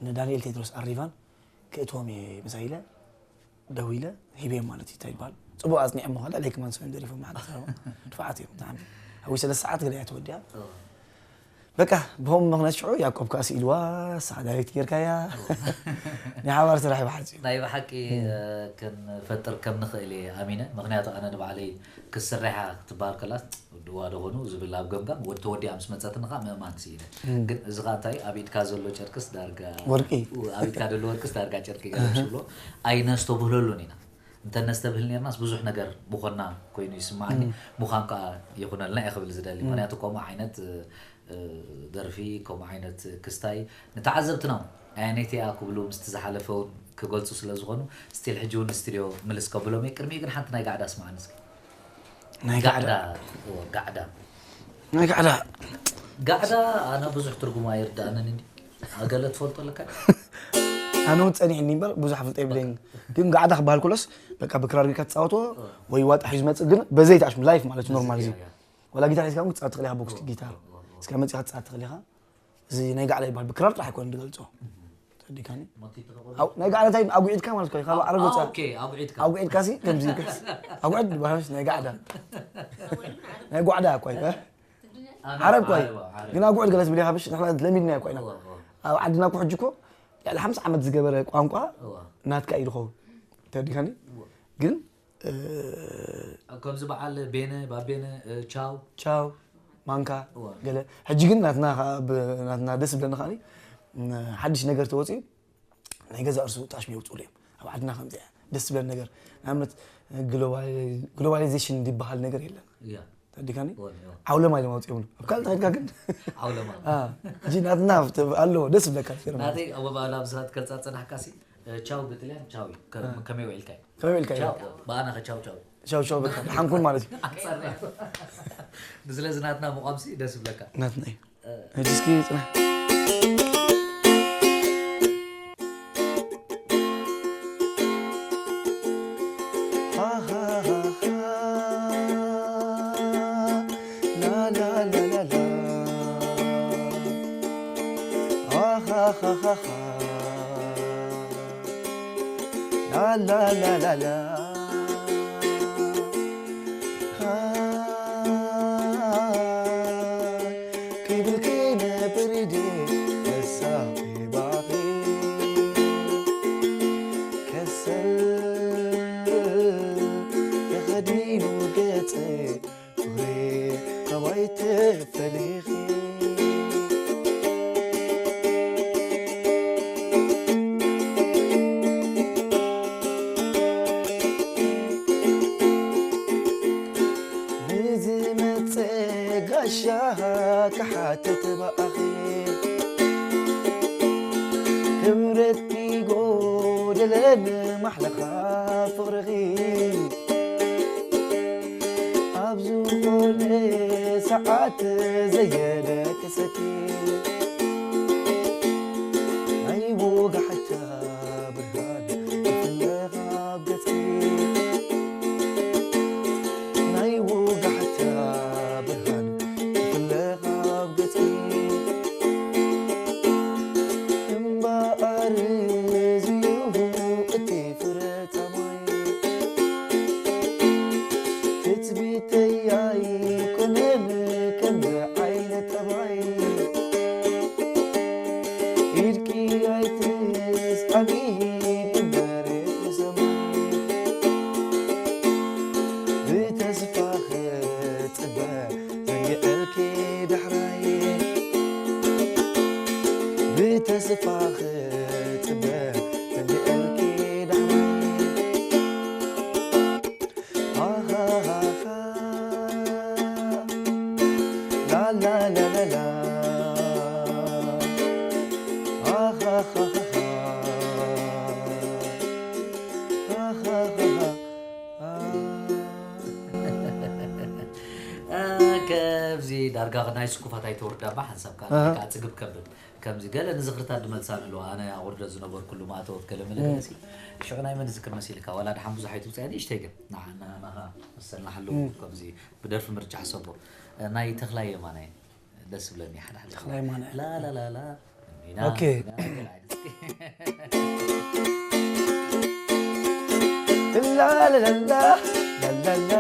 ንዳንኤል ቴድሮስ ኣሪቫን ክእትዎም እየ ምሳይ ኢለ ደዊለ ሂበዮም ማለት እዩ እንታይ ይበሃል። ፅቡቅ ኣፅኒዖም ምኳን ላይክ ማን ሰው ደሪፎም ማለት ድፋዓት እዮም ብጣዕሚ። ኣብ ሰለስተ ሰዓት ገለ እያ ተወዲኣ። በቃ ብኸምኡ ምኽንያት ሽዑ ያዕቆብ ከኣ ስኢልዋ ንስኻ ዳይሬክት ጌርካያ። ናይ ሓባር ስራሕ እዩ ብሓጺሩ። ናይ ብሓቂ ክንፈጥር ከም ንኽእል እየ ኣሚነ። ምኽንያቱ ኣነ ንባዕለይ ክስርሕ እያ ክትበሃል ከላስ ድዋ ዶ ኾኑ ዝብል ኣብ ገምጋም ወዲ ተወዲኣ ምስ መጸትኒ ኸዓ ምእማን ስኢነ። ግን እዚ ኸዓ እንታይ ኣብ ኢድካ ዘሎ ጨርቅስ ዳርጋ ወርቂ። ኣብ ኢድካ ዘሎ ወርቅስ ዳርጋ ጨርቂ ገለ ዝብሎ ኣይነስተብህለሉን ኢና። እንተ ነስተብህል ኔርናስ ብዙሕ ነገር ምኾና ኮይኑ ይስምዓኒ። ምዃን ከኣ ይኹነልና እየ ክብል ዝደሊ። ምኽንያቱ ከምኡ ዓይነት ደርፊ ከምኡ ዓይነት ክስታይ ንተዓዘብትና እውን ኣየነይቲ እያ ክብሉ ምስቲ ዝሓለፈ እውን ክገልፁ ስለ ዝኾኑ ስቲል ሕጂ እውን ንስቱድዮ ምልስ ከብሎም እየ። ቅድሚኡ ግን ሓንቲ ናይ ጋዕዳ ስምዓኒ እስኪ። ናይ ጋዕዳ። ጋዕዳ እዎ፣ ጋዕዳ። ናይ ጋዕዳ። ጋዕዳ ኣነ ብዙሕ ትርጉሙ ኣይርዳእንን እንዲ ኣገለ ትፈልጦ ኣለካ። ኣነ እውን ፀኒሕኒ እምበር ብዙሕ ኣፍልጦ የብለይን። ግን ጋዕዳ ክበሃል ከሎስ በቃ ብክራር ጌርካ ትፃወቶ ወይ ዋጣ ሒዙ መፅእ ግን በዘይ ተኣሽሙ ላይፍ ማለት እዩ ኖርማል እዚ። ያ፣ ያ። ዋላ ጊታር ሒዝካ እውን ክትፃወት ትኽእል ኢኻ ብኣኩስቲክ ጊታር። እስካ መፂኻ ክትፃወት ትኽእል ኢኻ። እዚ ናይ ጋዕዳ ይበሃል ብክራር ጥራሕ ኣይኮነን ዝገልፆ። ተዲካኒ። ናይ ጋዕዳ እንታይ ኣጉዒድካ ማለት እኮ እዩ ካብ ዓረብ ወፃ። ኣጉዒድካ ሲ ከምዚ ኣጉዕድ ባሽ ናይ ጋዕዳ ናይ ጓዕዳ እኮ እዩ። ዓረብ እኮ እዩ። ግን ኣጉዕድ ገለስ ብሊኻ ብሽ ንሕና ለሚድና እኮ ኢና። ኣብ ዓድና እኮ ሕጂ እኮ ልዕሊ ሓምሳ ዓመት ዝገበረ ቋንቋ ናትካ እዩ ዝኸውን። ተዲካኒ። ግን ከምዚ በዓል ቤነ ባቤነ ቻው ቻው ማንካ እዋ። ገለ ሕጂ ግን ናትና ከኣ ብ- ናትና ደስ ዝብለኒ ከኣ ሓድሽ ነገር ተወፅዩ ናይ ገዛ እርሱ ጣሽሚ የውፅሉ እዮም ኣብ ዓድና ከምዚ እያ ደስ ዝብለኒ ነገር ንኣብነት ግሎባላይዜሽን ዝበሃል ነገር የለን እያ ተዲካኒ እዋ እዋ ዓውለማ ኢሎም ኣውፅኦምሉ ኣብ ካልእ ተኸድካ ግን ዓውለማ አ፣ ሕጂ ናትና ኣሎ ደስ ዝብለካ ነገር ማለት ናተይ ኣብ ኣብ ስራት ከልፃ ፀናሕካ ሲ ቻው ብጥልያን ቻው እዩ ከ- ከመይ ውዒልካ እዩ ከመይ ኢልካ እዩ ቻው ብኣና ከ ቻው ቻው ቻው ቻው በቃ ሓንኩን ማለት እዩ ኣፀርያ ንስለዚ ናትና ምቋምሲ ደስ ይብለካ ናትና እዩ ሕጂ እስኪ ፅናሕ ክብርኪ ነብርዲ ተሳኺባኺ ከሰል ተኸዲኑ ገፀ ፍቕሪ ካባይ ተፈሊኺ ንዝመፅእ ጋሻ ክሓትት ብኣኺ ክብረትኪ ጎደለን ማሕለኻ ፍቕርኺ ኣብ ዝኾነ ሰዓት ዘየደቅሰኪ ናይ ወጋሕታ ብርሃን ይፍለቕ ኣብ ገጽኪ ናይ ወጋሕታ ብርሃን ይፍለቕ ኣብ ገጽኪ እምበኣር ዝዩሁ እቲ ፍረ ጸባይ ትጽቢተይ ኣይኮነን ከምዚ ዓይነት ጠባይ ኢድኪ ኣይትስኣኒ ብመሬት ንሰማይ ብተስፋ ክጽበ ዘንግዐልኪ ዳሕራይ ብተስፋ ክጽበ ዘንግዐልኪ ዳሕራይ ከብዚ ዳርጋ ናይ ስኩፋት ኣይተውርዳ እባ ሓንሳብ ከኣ ኣሃ። ከኣ ጽግብ ከብል። ከምዚ ገለ ንዝኽርታት ድመልሳኒ ኣለዋ። ኣነ ኣቑርደ ዝነበርኩሉ ማእተወት ገለ መለ ገለሲ። ሽዑ ናይ መን ዝዝክር መሲልካ? ዋላ ድሓን ብዙሕ ኣይትውጽኣኒ፣ ንእሽተይ ግን። ንዓ-፣ ንዓኻ መሰልና ሓለዉ እም። ከምዚ ብደርፊ ምርጫ ሕሰቦ። ናይ ተኽላይ የማነ ደስ ዝብለኒ ሓደ ሓደ። ተኽላይ የማነ። ላላላላ፣ ኦኬ። ላላላላ፣ ላላላላ፣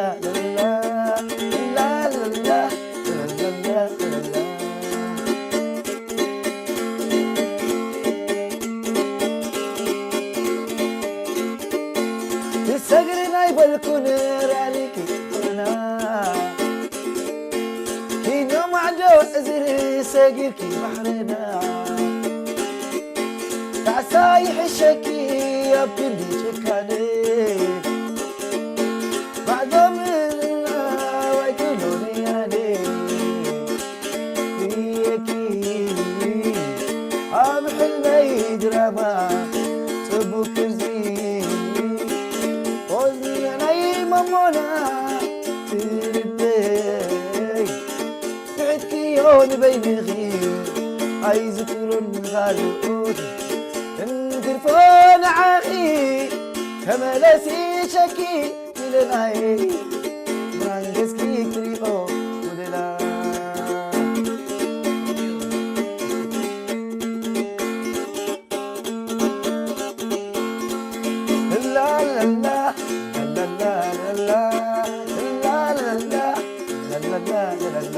ላላላላ፣ ላላላላ። ትሰግሪ ናይ በልኩን ራሊኪ ቁና ኪኖ ማዕዶ እዝሪ ሰጊርኪ ባሕርና ካሳ ይሕሸኪ ኣብ ክንዲ ጭካነ ማዕዶ ምንና ዋይክሎን ያኔ እየኪ ኣብ ሕልመይ ድራማ ጽቡቅ ክርዚ ኦዝኒ ናይ መሞና ትልበይ ብሕትክዮ ንበይንኺ ኣይዝክሩን ካልኦት እንግርፎ ንዓኺ ተመለሲ ሸኪ ኢለናይ ብርሃን ገጽኪ ክሪኦ ወደላ ላላላ ላላላ ላላላ ላላላ ላላላ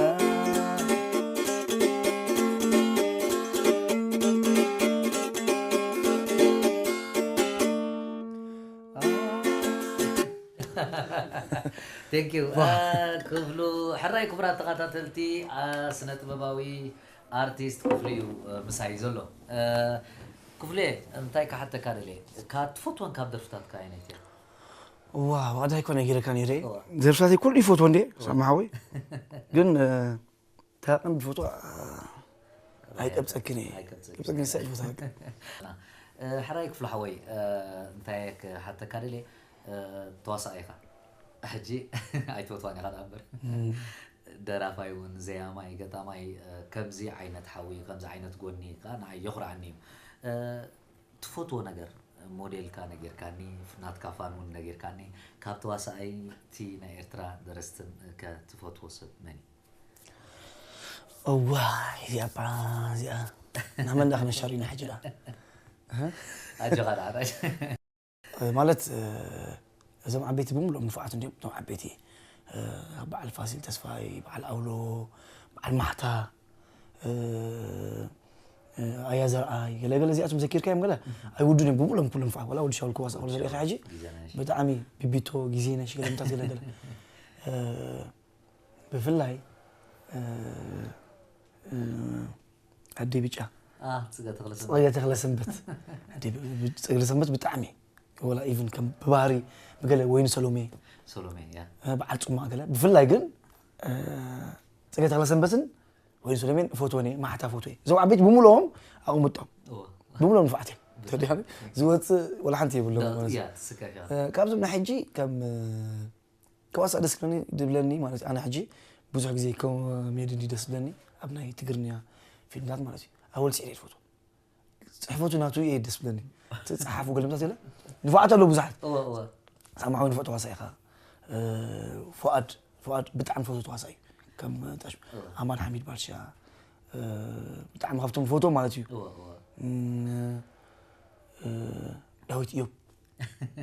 Thank you። ክፍሉ ሕራይ ክቡራት ተኸታተልቲ ስነ ጥበባዊ ኣርቲስት ክፍሉ እዩ ምሳይ ዘሎ። ክፍሉ እንታይ ክሓተካ ደልየ ካብ ትፈትወን ካብ ደርፍታትካ ኣይነት እያ? ዋው ኣዳ ይኮነ ጌረካ ነይረ። ደርፍታተይ ኩሉ ይፈትዎ እንዴ ሳማ ሓወይ ግን ታቕን ብፎቶ ኣይቀብፀክን እየ። ኣይቀብፀክን። ቀብፀክን ሳይ ፎቶ ሕራይ ክፍሉ ሓወይ እንታይ ክሓተካ ደልየ ተዋሳእ ኢኻ ሕጂ ኣይትፈትዋን ኢኻ ደኣ እምበር ደራፋይ እውን ዘያማይ ገጣማይ ከምዚ ዓይነት ሓዊ ከምዚ ዓይነት ጎኒ ከዓ ንዓይ የኹርዓኒ እዩ ትፈትዎ ነገር ሞዴልካ ነጊርካኒ ናትካ ፋን እውን ነጊርካኒ ካብ ተዋሳኣይቲ ናይ ኤርትራ ደረስትን ከ ትፈትዎ ሰብ መን እዩ እዋይ እዚኣ እባ እዚኣ ናመን ዳ ክነሻር ኢና ሕጂ ዳ ኣጆኻ ደኣ ማለት እዞም ዓበይቲ ብምሉኦም ንፉዓት እንዲዮም እቶም ዓበይቲ በዓል ፋሲል ተስፋይ በዓል ኣውሎ በዓል ማሕታ ኣያ ዘርኣይ ገለገለ እዚኣቶም ዘኪርካዮም ገለ ኣይውዱን እዮም ብምሉኦም ኩሎም ንፉዓት ዋላ ወዲ ሻውል ክዋሳእ ከሎ ዝርኢኻ ሕጂ ብጣዕሚ ቢቢቶ ግዜነሽ ገለምታት ገለገለ ብፍላይ ኣደይ ብጫ ፅገ ተኽለሰንበት ፅገ ተኽለሰንበት ብጣዕሚ ወላ ኢቭን ከም ብባህሪ ብገለ ወይኒ ሰሎሜ ሰሎሜ በዓል ፁማቅ ገለ ብፍላይ ግን ፅገ ተኽለሰንበትን ወይኒ ሰሎሜን እፈትወን እየ ማሕታ እፈትወ እየ እዞም ዓበይቲ ብምልኦም ኣቕምጦም ብምሎም ንፋዕት እዮም ተዲኻ ዝወፅእ ወላ ሓንቲ የብሎም ማለት እዩ። ትስከፍ እያ እ፣ ካብዞም ናይ ሕጂ ከም እ፣ ከዋሳ ደስ ክብለኒ ድብለኒ ማለት እዩ ኣነ ሕጂ ብዙሕ ግዜ ኮሜዲ እንዲ ደስ ዝብለኒ ኣብ ናይ ትግርኛ ፊልምታት ማለት እዩ ኣወል ስዒድ እየ ዝፈትዎ ፅሕፈቱ ናቱ እየ ደስ ዝብለኒ እቲ ፀሓፉ ገለምታት የለ ንፋዕት ኣለዉ ብዙሓት እወ እወ ሳማዊ ንፈ ተዋሳኢ ኢኻ እ፣ ፉኣድ ፉኣድ ብጣዕሚ ፈቱ ተዋሳኢ እዩ ከም ጠሽ ኣማን ሓሚድ ባልሻ እ፣ ብጣዕሚ ካብቶም ፈትዎም ማለት እዩ እወ እወ እም፣ እ፣ ዳዊት እዮብ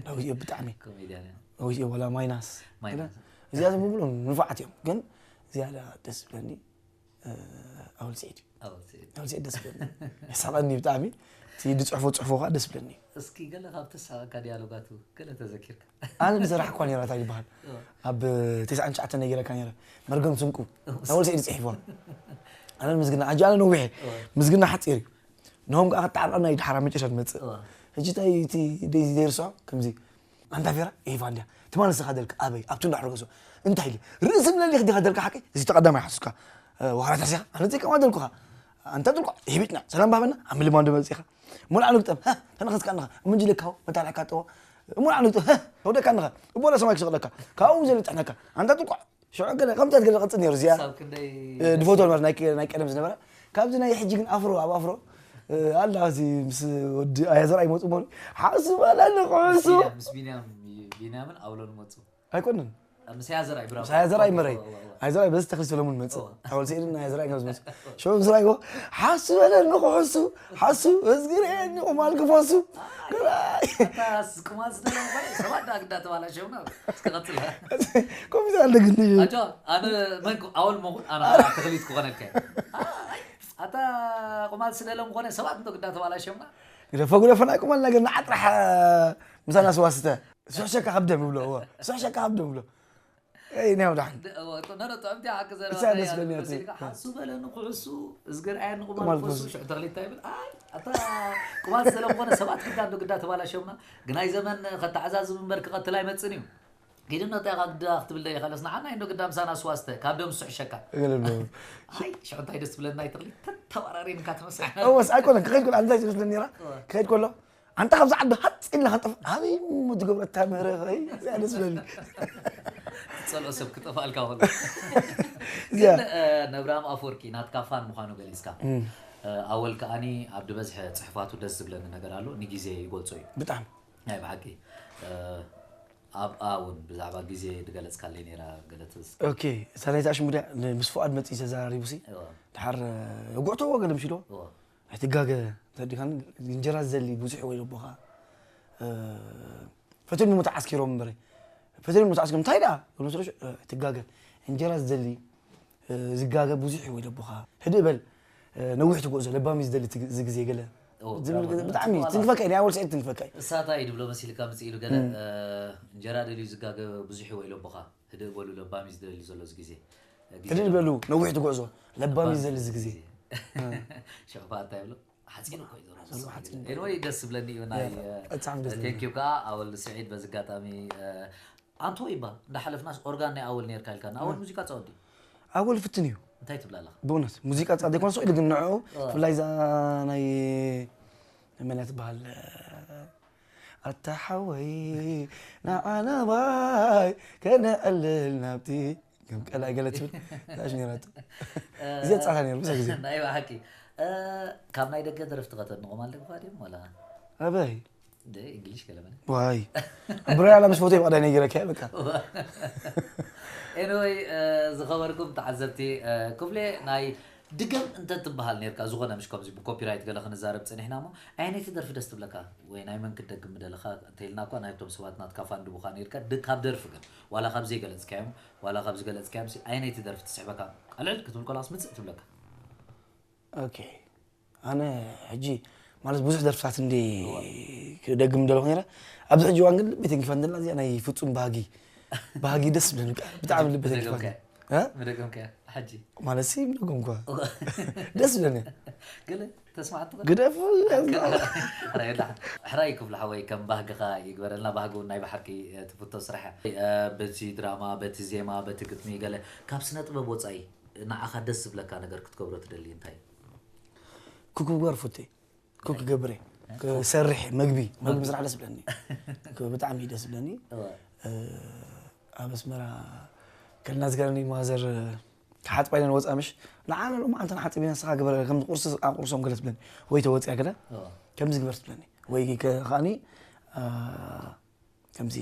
ዳዊት እዮብ ብጣዕሚ ኮሜድያን እያ ዳዊት እዮብ ወላ ማይናስ ማይናስ። እዚኣቶም ብምሎም ንፉዓት እዮም ግን ዝያዳ ደስ ዝብለኒ እ፣ ኣወል ስዒድ እዩ ኣወል ስዒድ ኣወል ስዒድ ደስ ዝብለኒ የሳቐኒ ብጣዕሚ እቲ ዝፅሕፎ ፅሕፎ ከዓ ደስ ዝብለኒ እዩ እስኪ ገለ ካብ ተሳቐካ ዲያሎጋቱ ገለ ተዘኪርካ ኣነ ዝሰራሕኳ ነይራ እንታይ ዝበሃል ኣብ ተስዓን ትሽዓተን ነጊረካ ነይረ መርገም ስንቁ ኣወል ስዒድ ፅሒፍዋ ኣነ ምስግና ሕጂ ኣነ ነዊሐ ምስግና ሓፂር እዩ ንሆም ከዓ ክተዓርቀና እዩ ድሓር ኣብ መጨረሻ ትመፅእ ሕጂ እንታይ እቲ ደይ ዘይርስዖ ከምዚ ኣንታ ፌራ ኤቫ እንድያ ትማል ንስኻ ደልካ ኣበይ ኣብቲ እንዳሕረገሶ እንታይ ኢለ ርእሲ ምለሊኽ ዲኻ ደልካ ሓቂ እዚ ተቐዳማይ ሓሱስካ ዋህራት ሕሲኻ ኣነ ዘይከማ ደልኩኻ ኣንታ ጥልቋ ሂቢጥና ሰላም ባህበና ኣብ ምልማን ዶ መፂኻ ሙልዓ ንግጠም ተነኸስካ ኣለኻ ምንጅለካ መታልዕካ ጠዋ ሙልዓ ንግጠም ወደካ ኣለኻ እቦ ለሰማይ ክስቕለካ ካብኡ ዘለ ጥሕነካ ኣንታ ጥልቋ ሽዑ ገለ ከምታት ገለ ቅጽል ነይሩ እዚኣ ሳብ ክንደይ ድፎቶ ነበር ናይ ቀ- ናይ ቀደም ዝነበረ። ካብዚ ናይ ሕጂ ግን ኣፍሮ ኣብ ኣፍሮ ኣላ እዚ ምስ ወዲ ኣያዘር ኣይመፁ ሞ ሓሱ በለኒ ኩዕሱ ቢንያም- ምስ ቢንያም ቢንያምን ኣውሎን መፁ ኣይኮንን ምስ ያዘር ኣይ ብራቮ ምስ ኣያዘር ኣይመረይ ኣይዘር ኣይ በዚ ተክሊ ሰለሙን መፅእ ኣወል ስዒድን ኣያዘር ኣይ ከም ዝመፅእ ሽዑ ምስ ራይዎ ሓሱ በለኒ ኩዕሱ ሓሱ እዝግርየኒ ቁማል ክፈሱ ኣታ ስቁማት ዝደለም ኳ ሰባት ዳ ግዳ ተባላሸውና እስከ ቀፅላ ኮምፒተር ኣለግኒ ኣጆ ኣነ መን ኣወል መኹን ኣነ ተክሊት ክኾነልካ ኣታ ቁማል ስደለም ኮነ ሰባት እንዶ ግዳ ተባላሸውና ግደፈ ጉደፈ ናይ ቁማል ነገር ንዓጥራሕ ምሳና ስዋስተ ስሕሸካ ሃብደም ይብሎ እወ ስሕሸካ ሃብደም ይብሎ ይ ናይ ወዳሕን ነረ ጥዕምቲ ሓቂ እሳ ደስ በልኒ እያ። ሓሱ በለኒ ኩዕሱ እዝግር ኣየኒ ቁማል ቁማል ኩዕሱ። ኩዕሱ ሽዑ ተክሊት እንታይ ይብል ኣይ ኣታ ቁማል ስደለም ኮነ ሰባት ግዳ እንዶ ግዳ ተባላሸውና ግን ኣይ ዘመን ከተዓዛዝብ እምበር ክቐትል ኣይመፅን እዩ ኪድኖ እንታይ ኢኻ ግዳ ክትብል ዶ ይኻለስ ንዓና ኢንዶ ግዳ ምሳና ስዋስተ ካብ ደም ስሕሸካ ገለ ኣሎ ኣይ ሽዑ እንታይ ደስ ትብለና ይትኽሊ ተተባራሪንካ ትመስል እወስ ኣይኮነ ክኸይድ ኮሎ እንታይ ዝመስለኒ ነራ ክኸይድ ኮሎ ኣንታ ካብዚ ዓዲ ሃፅ ኢልና ክንጠፍ ኣበይ እሞ ትገብረታ ምህረ እዚኣ ደስ በኒ ትፀልኦ ሰብ ክጠፋልካ ከሎ እዚኣ ግን ነብራም ኣፈወርቂ ናትካ ፋን ምዃኑ ገሊፅካ ኣወል ከዓኒ ኣብ ድበዝሐ ፅሕፋቱ ደስ ዝብለኒ ነገር ኣሎ ንግዜ ይገልፆ እዩ ብጣዕሚ ናይ ብሓቂ ኣብኣ እውን ብዛዕባ ግዜ ዝገለፅካለይ ነራ ገለትስ ኦኬ እታ ናይታ ሽሙ ድያ ምስ ፍቓድ መፅኢ ተዘራሪቡሲ ድሓር ጉዕተዎ ገለ ምሽ ኢልዎ ኣይትጋገ ተዲኻን እንጀራ ዝደሊ ብዙሕ ወይ ለቦኻ ፈትዮም ምተዓስኪሮም እምበረ ፈትዮም ምተዓስኪሮም እንታይ ደኣ ትጋገ እንጀራ ዝደሊ ዝጋገ ብዙሕ ወይ ለቦኻ ህድእ በል ነዊሕ ትጎዞ ለባሚ ዝደሊ ዝግዜ ገለ ብጣዕሚ ትንክፈካ ናይ ኣወል ስዒድ ትንክፈካ እሳታ እዩ ድብሎ መሲልካ ምፅእ ኢሉ ገለ እንጀራ ደልዩ ዝጋገ ብዙሕ ወይ ለቦኻ ህድእ በሉ ለባሚ ዝደሊ ዘሎ ግዜ ህድእ በሉ ነዊሕ ትጎዞ ለባሚ ዝደሊ ዝግዜ ሽዕፋ እንታይ ብሎ ሓፂን እኮ እዩ ዘሎ ኤንወይ ደስ ዝብለኒ እዩ ናይ ቴንኪዩ ከዓ ኣወል ስዒድ በዚ ኣጋጣሚ ኣንቶ ይባ እንዳሓለፍናስ ኦርጋን ናይ ኣወል ነርካ ኢልካ ኣወል ሙዚቃ ፃወዲ ኣወል ፍትን እዩ እንታይ ትብላ ኣለኻ ብእውነት ሙዚቃ ፃ ዘይኮነ ሰው ኢሉ ግን ንዕኡ ብፍላይ እዛ ናይ መን እያ ትበሃል ኣታ ሓወይ ንዓና ባይ ከነዕልል ናብቲ ከም ቀላይ ገለ ትብል ታሽ ነራቱ እዚኣ ፃታ ነሩ ብዙ ግዜ ናይ ብሓቂ ካብ ናይ ደገ ደረፍቲ ከተድንቖም ኣለግፋ ድዮም ወላ ኣበይ እንግሊሽ ገለመለ ዋይ ብራያና ምስ ፎቶ ይባዳ ነጊረካ በቃ ኤንወይ ዝኸበርኩም ተዓዘብቲ ክፍሌ ናይ ድገም እንተ ትበሃል ነርካ ዝኾነ ምሽ ከምዚ ብኮፒራይት ገለ ክንዛረብ ፀኒሕና እሞ ኣየነይቲ ደርፊ ደስ ትብለካ ወይ ናይ መን ክደግም ምደለኻ እንተኢልና እኳ ናይቶም ሰባት ናትካ ፋን ድቡኻ ነርካ ካብ ደርፊ ግን ዋላ ካብ ዘይገለፅካዮም ዋላ ካብ ዝገለፅካዮም ኣየነይቲ ደርፊ ትስሕበካ ኣልዕል ክትብል ኮላስ ምፅእ ትብለካ ኦኬ ኣነ ሕጂ ማለት ብዙሕ ደርፍታት እንዲ ክደግም ደለኹ ነረ ኣብዚ ሕጂ ዋን ግን ልቢ ተንኪፋ እንደላ እዚኣ ናይ ፍጹም ባህጊ ባህጊ ደስ ብለኒ ብጣዕሚ ልቢ ተንኪፋ መደገምከ ሕጂ ማለት ሲ ምደገምኳ ደስ ብለኒ ገለ ተስማዕቲ ግደፍ ሕራይ ክፍሊ ሓወይ ከም ባህግኻ ይግበረልና ባህጊ እውን ናይ ብሓቂ ትፍቶ ስራሕ በቲ ድራማ በቲ ዜማ በቲ ግጥሚ ገለ ካብ ስነ ጥበብ ወፃኢ ንዓኻ ደስ ዝብለካ ነገር ክትገብሮ ትደሊ እንታይ ኩክ ምግባር ፎቴ ኩክ ገብረ ክሰርሕ መግቢ መግቢ ምስራሕ ደስ ብለኒ ብጣዕሚ ደስ ብለኒ ኣብ ኣስመራ ከልና ዝገረኒ ማዘር ክሓጥባ ኢለን ወፃ ምሽ ንዓና ሎም ኣንተ ንሓፅብ ኢና ንስኻ ግበረ ከም ቁርሲ ኣቁርሶም ገለ ትብለኒ ወይ ተወፅያ ገለ ከምዚ ግበር ትብለኒ ወይ ከዓኒ ከምዚ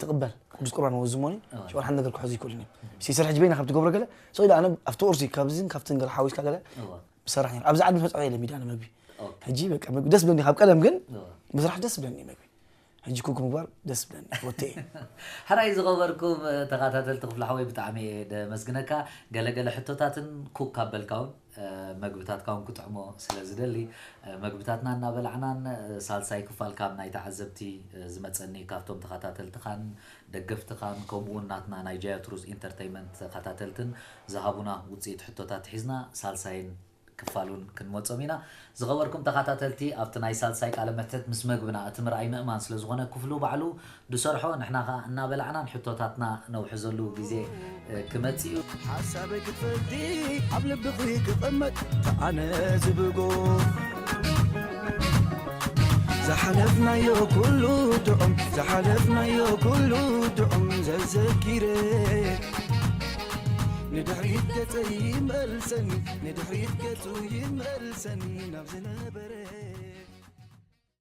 ትቕበል ቅዱስ ቁርባን ወዝሞኒ ሽዋል ሓደ ነገር ክሕዙ ይክእሉኒ ሲሰር ሕጂ በይና ካብ ትገብሮ ገለ ሰው ኢለ ኣነ ኣብቲ ቁርሲ ካብዝን ካብትን ገለ ሓዊስካ ገለ ብሰራሕ ነር ኣብዚ ዓዲ ምስ መፅኣ የለ ሚዳ መግቢ ሕጂ በቃ መግቢ ደስ ብለኒ ካብ ቀደም ግን ምስራሕ ደስ ብለኒ መግቢ ሕጂ ኩክ ምግባር ደስ ብለኒ ወቴ ሕራይ ዝኸበርኩም ተኸታተልቲ ክፍሊ ሓወይ ብጣዕሚ እየ ደመስግነካ ገለገለ ሕቶታትን ኩክ ካበልካ እውን መግብታትካ እውን ክጥዕሞ ስለ ዝደሊ መግብታትና እናበላዕናን ሳልሳይ ክፋል ካብ ናይ ተዓዘብቲ ዝመፀኒ ካብቶም ተኸታተልትኻን ደገፍትኻን ከምኡ እውን ናትና ናይ ጃያት ሩዝ ኢንተርተይመንት ተኸታተልትን ዝሃቡና ውፅኢት ሕቶታት ሒዝና ሳልሳይን ክፋሉን ክንመፆም ኢና ዝኸበርኩም ተኸታተልቲ ኣብቲ ናይ ሳልሳይ ቃለ መሕተት ምስ መግብና እቲ ምርኣይ ምእማን ስለ ዝኾነ ክፍሉ ባዕሉ ዝሰርሖ ንሕና ከዓ እናበላዕናን ሕቶታትና ነውሕዘሉ ግዜ ክመፅእ እዩ ሓሳበይ ክትፈዲ ኣብ ልብኺ ክቕመጥ ተኣነ ዝብጎ እዛ ዝሓለፍናዮ ኩሉ ጥዑም ዝሓለፍናዮ ኩሉ ጥዑም ዘዘኪረ ንድሕሪት ገጸይ ይመልሰኒ ንድሕሪት ገጹ ይመልሰኒ ናብ ዝነበረ